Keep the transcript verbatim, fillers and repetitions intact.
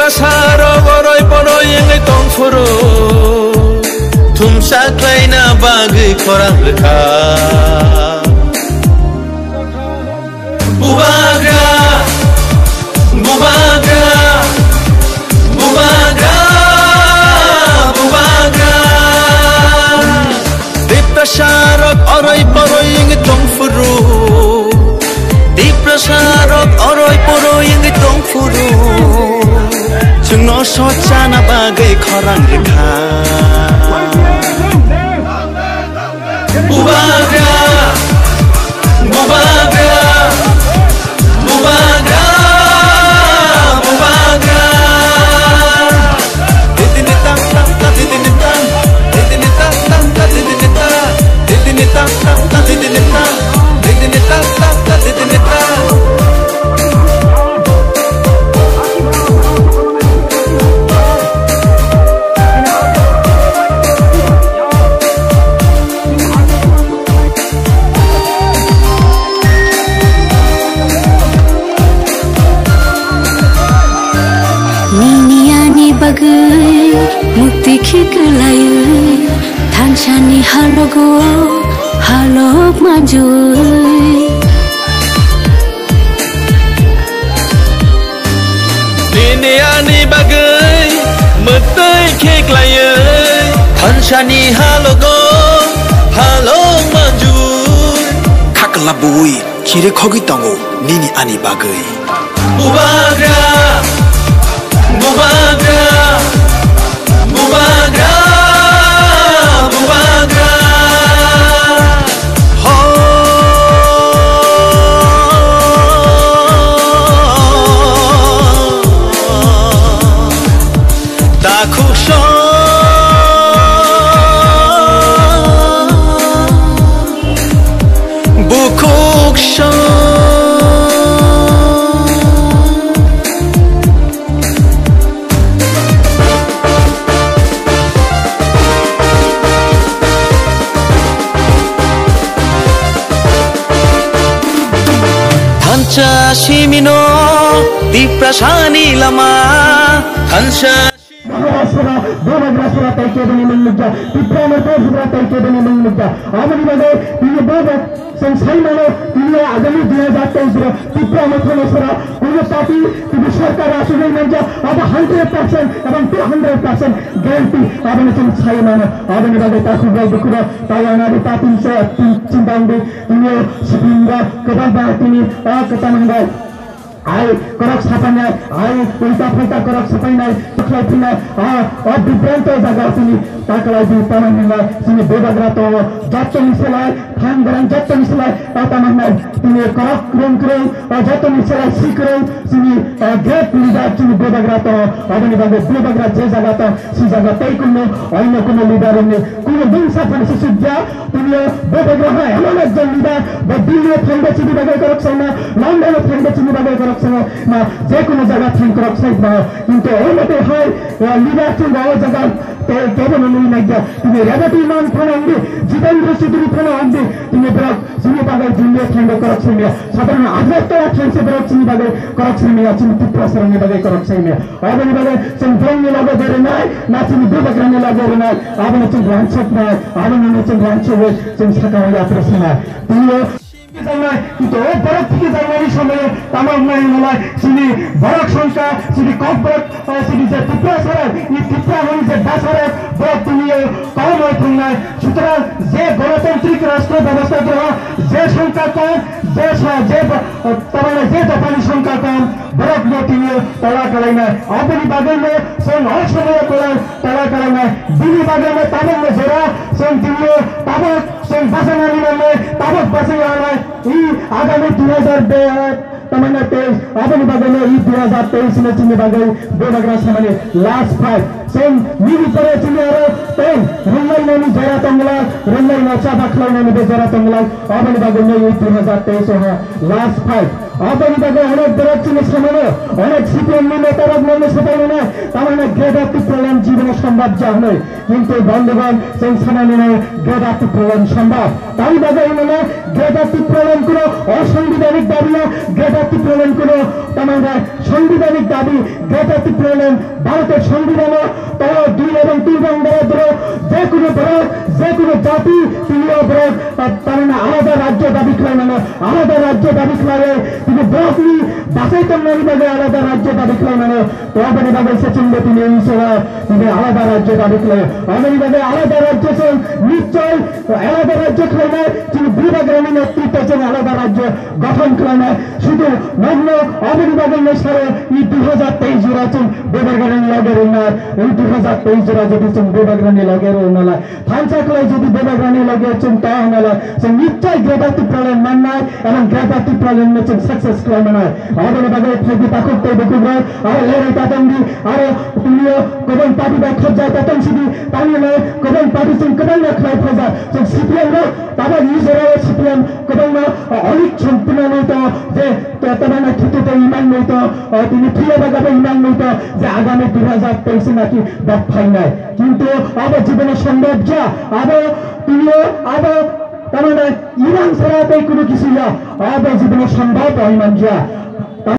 Sarok oroi poroi wngwi tongphuru, thumsa khlaina bagwi khorang rwkha. Bubagra, bubagra, bubagra, bubagra. Tiprasarok oroi poroi wngwi tongphuru. Tiprasarok oroi poroi wngwi tongphuru. Chwngno sochana bagwi khorang rwkha. Bubagra, bubagra, bubagra, bubagra. Nini ani bagwi mukti khiklaiwi, thansani halogo halok manjui. Nini ani bagwi mukti khiklaiwi, thansani halogo halok manjui. Khakla bui khiri khogwi tongo nini ani bagwi. Bubagra, bubagra, bubagra, bubagra. Ho. Takhuk song. Bukhuk song. Thansa simino Tiprasani lama, thansa Maharashtra, Bubagrasra tei keboni mung nukja, Tipra Mothasra tei keboni mung nukja. Aboni bagwi tini bo bo chwng sai mano, tini agami dui hajar teis ro Tipra Mothasra kuno party tini sarkar achugwi manja, abo hundred percent ebong two hundred percent guarantee, aboni chwng sai mano. Aboni bagwi takhuk bai bukhuk bai tayang adi tatin se tin chindang di tini sipinda kwbang ba tini, ah, kwtamang bai. Ai korok sapainai, ai ulta phalta korok sapainai, khlai phinai, ah, o bibranto jaga tini ta khlai di, tamang hinai, chini Bubagra tongo, jotoni selai, thang gorang jotoni selai, ta tamang nai, tini korok kwrwng kwrwng, o jotoni selai si kwrwng, chini, ah, great leader chini Bubagra tongo, aboni bagwi Bubagra je jaga tong, si jaga tei kunno, oino kunno leader rokni, kunno bwngsa phano se sukya, Tini bo Bubagra hai emon ekjon leader, bo Delhi o thangba chini bagwi korok saima, London o thangba chini bagwi korok saima, ma je kono jaga thang korok saima, kintu o mote hai, eh, leader chwng o jaga te kebo no nui nai ya. Tini Rebati man phano ang di, Jitendra Chaudhary phano ang di, tini borok chini bagwi Delhi o thangba korok saima, sadharon Agartala thangse borok chini bagwi korok saima, chini Tripura sarangni bagwi korok saima. Aboni bagwi chwng borokni loge berenai, na chini Bubagrani loge berenai, abono chwng ransoknai, abono chwng ransogwi chwng sakao yapri sanai. Tini o jangnai, kintu o borok thiki jangnani somoyo tamo wngnai hinmalai, chini borok songkha, chini Kokborok, eh, chini je Tripura sarai, i Tripura hwnwi je basarok, borok tini o kom oi thwngnai. Sutrang je gonotantrik rashtra bebosta groho, je songkha kom, je sa-, je bo-, eh, tamani je dophani songkha kom, Borok no tini tola kalainai. Aboni bagwi no chwng o somoyo tola, tola kalainai. Bini bagwi no tabuk no jora chwng tini tabuk chwng bachana ni nangnai, tabuk bachai ya nai. I agami dui hajar teis, tamani teis, aboni bagwi no i dui hajar teis no chini bagwi Bubagra samani last fight. Chwng nini pore chini aro tei rwnglainani jora tongmwlai, rwnglaino chaba khlainani bo jora tongmwlai. Aboni bagwi no i dui hajar teis o ha last fight. Aboni bagwi onek borok chini samano, onek C P M ni neta rok nangni sapai mano, tamani Greater Tipraland jibono sombhob ja hwnwi. Kintu bondhugon, chwng sanani nai Greater Tipraland sombhob. Tani bagwi hwnwi Greater Tipraland kuno osangbidanik dabi ya, Greater Tipraland kuno tamani sanbidanik dabi, Greater Tipraland Bharotor sangbidano tao dui ebong tin nong dara duro, je kuno borok, je kuno jati, tini o borok, ta-, tamani alada rajyo dabi khlai mano, alada rajyo dabi khlaiwi tini borokni bachai tongnani bagwi alada rajyo dabi khlai mano. To aboni bagwi se chwngbo tini Iswara tini alada rajyo dabi khlai. Aboni bagwi alada rajyo chwng nischoi alada rajyo khlainai, chini Bubagrani netritwo chwng alada rajyo gothon khlainai. Sudu nokno aboni bagwi no saro i dui hajar teis jora chwng Bubagrani loge rwnai, i dui hajar teis jora jodi chwng Bubagrani loge rwnai. Thansa khlai jodi Bubagrani loge chwng ta hwnale, chwng nischoi Greater Tipraland mannai, ebong Greater Tipraland no chwng success khlai mannai. Aboni bagwi phaidi takhuk tei bukhuk rok, aro lerai ta tongdi, aro tiniyo kwbang party bai khobjak ta tong sidi, tani le kwbang party chwng kwbang rok khlai phaijak. Chwng C P M rok, tabok ni jora o C P M kwbangma, o, olik chwng punani to, je, to, tabana khitu to iman nai to, o, tini phiya baga bo iman nai to, je agami dui hajar teis naki bak phainai. Kintu abo jibono sombhob ja, abo tiniyo abo tamani iman sara tei kunu kisu ya, abo jibono sombhob oi man ja.